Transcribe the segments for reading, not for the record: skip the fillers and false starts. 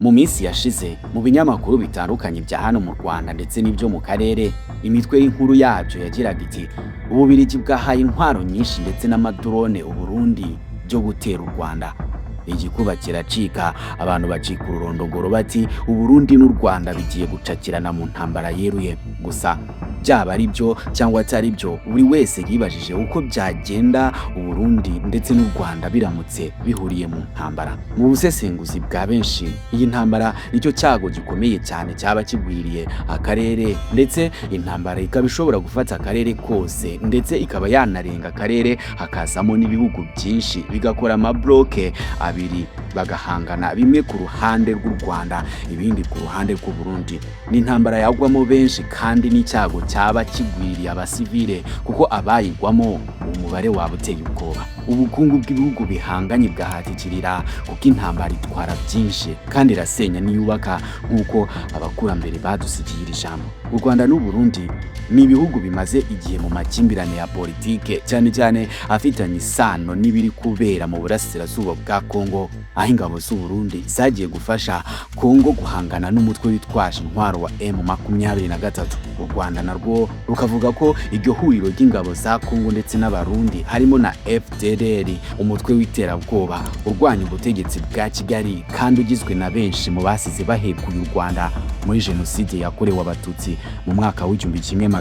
Mu minsi yashize, mu binyamakuru bitandukanye bya hano mu Rwanda ndetse n'ibyo mu karere, imitwe y'inkuru yabyo yagiraga iti: "Ububiligi bwahaye intwaro nyinshi ndetse n'amadrone Uburundi byo gutera u Rwanda." Igikuba kiracika, abantu bacika ururondogoro bati: "Uburundi n'u Rwanda bigiye gucakirana mu ntambara yeruye." Gusa byaba ari byo cyangwa atari byo, buri wese yibajije uko byagenda Uburundi ndetse n'u Rwanda biramutse bihuriye mu ntambara. Mu busesenguzi bwa benshi, iyi ntambara nicyo cyago gikomeye cyane cyaba kigwiriye akarere, ndetse intambara ikaba ishobora gufata akarere kose, ndetse ikaba yanarenga akarere, hakazamo n'ibihugu byinshi bigakora amabloke abiri, bagahangana, bimwe ku ruhande rw'u Rwanda, ibindi ku ruhande rw'u Burundi. Ni intambara yagwamo benshi kandi n'icyago cyaba kigwiriye abasivile, kuko abayigwamo umubare waba uteye ubwoba. Ubukungu bw'ibihugu bihanganye bwahatikirira, kuko intambara itwara byinshi kandi irasenya n'iyubaka, nk'uko abakurambere badusigiye iri jambo. U Rwanda n'u Burundi ni ibihugu bimaze igihe mu makimbirane ya politike, cyane cyane afitanye isano n'ibiri kubera mu burasirazuba bwa Kongo, aho ingabo z'u Burundi zagiye gufasha Kongo guhangana n'umutwe witwaje intwaro wa M23. U Rwanda narwo rukavuga ko iryo huriro ry'ingabo za Kongo ndetse n'Abarundi, harimo na FDLR, umutwe w'iterabwoba urwanya ubutegetsi bwa Kigali kandi ugizwe na benshi mu basize bahekuye u Rwanda muri Jenoside yakorewe Abatutsi mu mwaka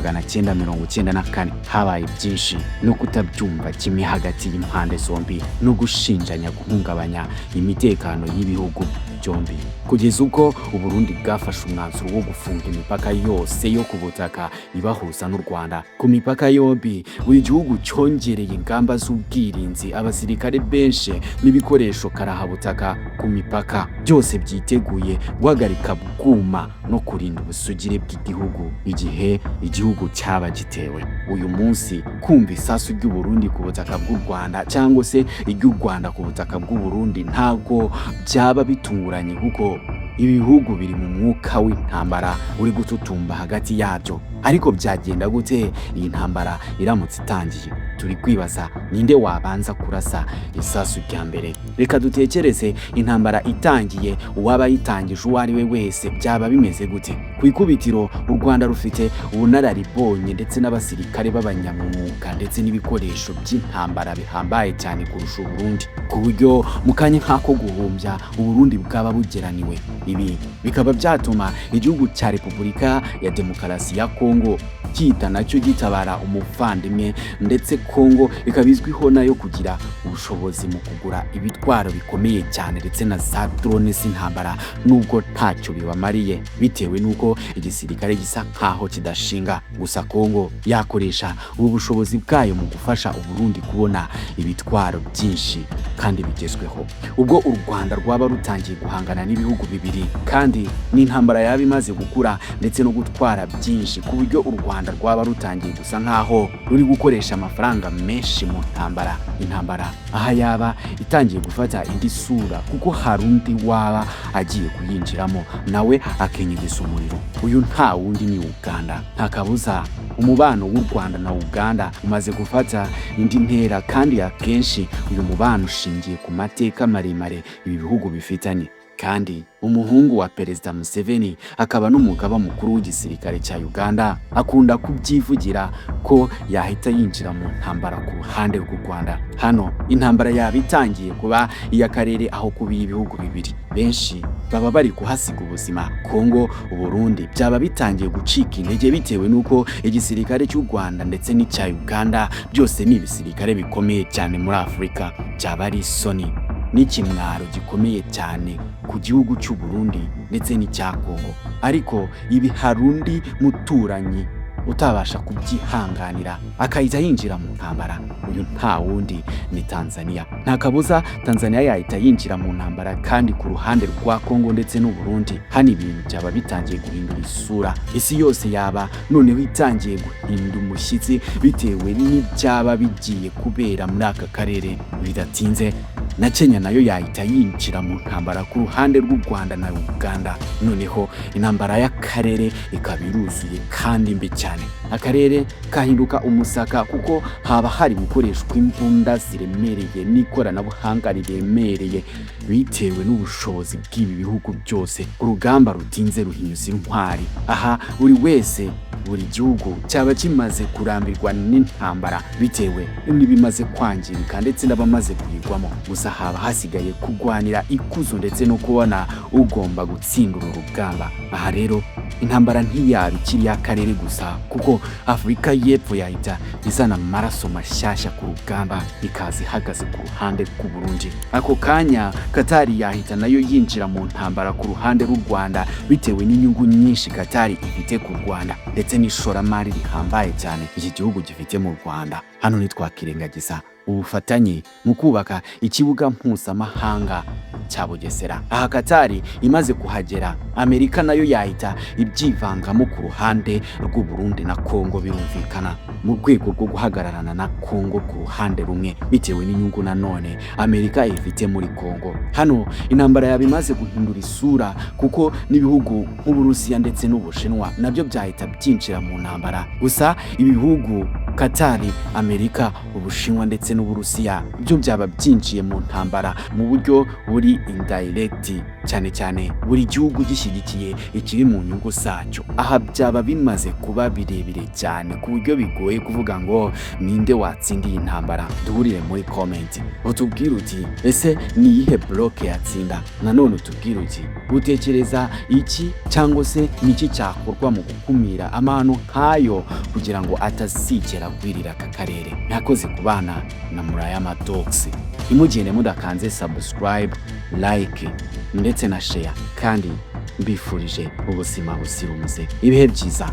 w'1994. Habaye byinshi no kutabyumva kimwe hagati y'impande zombi no gushinjanya guhungabanya imitekano y'ibihugu byombi, kugeza ubwo Uburundi bwafashe umwanzuro wo gufunga imipaka yose yo ku butaka ibahuza n'u Rwanda. Ku mipaka yombi, buri gihugu cyongereye ingamba z'ubwirinzi, abasirikare benshi n'ibikoresho karahabutaka ku mipaka, byose byiteguye guhagarika bwuma no kurinda ubusugire bw'igihugu igihe igihugu cyaba gitewe. Uyu munsi, kumva isasu ry'u Burundi ku butaka bw'u Rwanda cyangwa se iry'u Rwanda ku butaka bw'u Burundi ntabwo byaba bitunguranye, kuko ibihugu biri mu mwuka w'intambara uri gututumba hagati yabyo. Ariko byagenda gute iyi ntambara iramutse itangiye? Turi kwibaza ninde wabanza kurasa isasu rya mbere. Reka dutekereze intambara itangiye, uwaba yitangije uwo ari we wese, byaba bimeze gute? Ku ikubitiro, u Rwanda rufite ubunararibonye ndetse n'abasirikare b'abanyamwuga ndetse n'ibikoresho by'intambara bihambaye cyane kurusha Uburundi, ku buryo mu kanya nk'ako guhumbya Uburundi bwaba bugeraniwe. Ibi bikaba byatuma igihugu cya Repubulika ya Demokarasi ya Kongo cyita nacyo gitabara umuvandimwe, ndetse Kongo ikaba izwiho nayo kugira ubushobozi mu kugura ibitwaro bikomeye cyane ndetse na za drone z'intambara, nubwo ntacyo bibamariye bitewe n'uko igisirikare gisa nkaho kidashinga. Gusa Kongo yakoresha ubu bushobozi bwayo mu gufasha Uburundi kubona ibitwaro byinshi kandi bigezweho. Ubwo u Rwanda rwaba rutangiye guhangana n'ibihugu bibiri, kandi n'intambara yaba imaze gukura ndetse no gutwara byinshi, ku buryo u Rwanda rwaba rutangiye gusa nkaho ruri gukoresha amafaranga menshi mu ntambara. Intambara aha yaba itangiye gufata indi sura, kuko hari undi waba agiye kuyinjiramo nawe akenyegeza umuriro. Uyu nta wundi, ni Uganda. Nta kabuza umubano w'u Rwanda na Uganda umaze gufata indi ntera, kandi akenshi uyu mubano ushingiye ku mateka maremare ibi bihugu bifitanye. Kandi umuhungu wa Perezida Museveni, akaba n'umugaba mukuru w'igisirikare cya Uganda, akunda kubyivugira ko yahita yinjira mu ntambara ku ruhande rw'u Rwanda. Hano intambara yaba itangiye kuba iy'akarere aho kuba iy'ibihugu bibiri. Benshi baba bari kuhasiga ubuzima. Kongo, Uburundi byaba bitangiye gucika intege, bitewe n'uko igisirikare cy'u Rwanda ndetse n'icya Uganda byose ni ibisirikare bikomeye cyane muri Afurika. Byaba ari isoni n'ikimwaro gikomeye cyane ku gihugu cy'u Burundi ndetse n'icya Kongo. Ariko ibi hari undi muturanyi utabasha kubyihanganira akahita yinjira mu ntambara. Uyu nta wundi, ni Tanzania. Nta kabuza Tanzania yahita yinjira mu ntambara kandi ku ruhande rwa Kongo ndetse n'u Burundi. Hano ibintu byaba bitangiye guhindura isura, isi yose yaba noneho itangiye guhinda umushyitsi bitewe n'ibyaba bigiye kubera muri aka karere. Bidatinze Na Kenya nayo yahita yinjira mu ntambara ku ruhande rw'u Rwanda na Uganda. Noneho intambara y'akarere ikaba iruzuye kandi mbi cyane. Akarere kahinduka umusaka kuko haba hari gukoreshwa imbunda ziremereye n'ikoranabuhanga riremereye bitewe n'ubushobozi bw'ibi bihugu byose. Urugamba rutinze ruhinyuza intwari. Aha buri wese, buri gihugu cyaba kimaze kurambirwa n'intambara bitewe n'ibimaze kwangirika ndetse n'abamaze kuyigwamo. Gusa haba hasigaye kurwanira ikuzo ndetse no kubona ugomba gutsinda uru rugamba. Aha rero intambara ntiyaba ikiri iy'akarere gusa, kuko Afurika y'Epfo yahita izana amaraso mashyashya ku rugamba, ikaza ihagaze ku ruhande rw'u Burundi. Ako kanya Katari yahita nayo yinjira mu ntambara ku ruhande rw'u Rwanda bitewe n'inyungu nyinshi Katari ifite ku Rwanda ndetse n'ishoramari rihambaye cyane iki gihugu gifite mu Rwanda. Hano ntitwakirengagiza ubufatanye mu kubaka ikibuga mpuzamahanga cya Bugesera. Aha Katari imaze kuhagera, Amerika nayo yahita ibyivangamo ku ruhande rw'u Burundi na Kongo, birumvikana mu rwego rwo guhagararana na Kongo ku ruhande rumwe bitewe n'inyungu nanone Amerika ifite muri Kongo. Hano intambara yaba imaze guhindura isura, kuko n'ibihugu nk'Uburusiya ndetse n'Ubushinwa nabyo byahita byinjira mu ntambara. Gusa ibi bihugu, Katari, Amerika, Ubushinwa ndetse n'Uburusiya, byo byaba byinjiye mu ntambara mu buryo buri indirect, cyane cyane buri gihugu gishyigikiye ikiri mu nyungu zacyo. Aha byaba bimaze kuba birebire cyane ku buryo bigoye kuvuga ngo ninde watsinda iyi ntambara. Duhurire muri comment, utubwire uti: "Ese ni iyihe bloc yatsinda?" Nanone utubwire uti: "Utekereza iki cyangwa se ni iki cyakorwa mu gukumira amahano nk'ayo kugira ngo atazigera agwirira aka karere?" Mwakoze kubana na Murayama Dogs. Ntimugende mudakanze subscribe, like ndetse na share, kandi mbifurije ubuzima buzira umuze, ibihe byiza.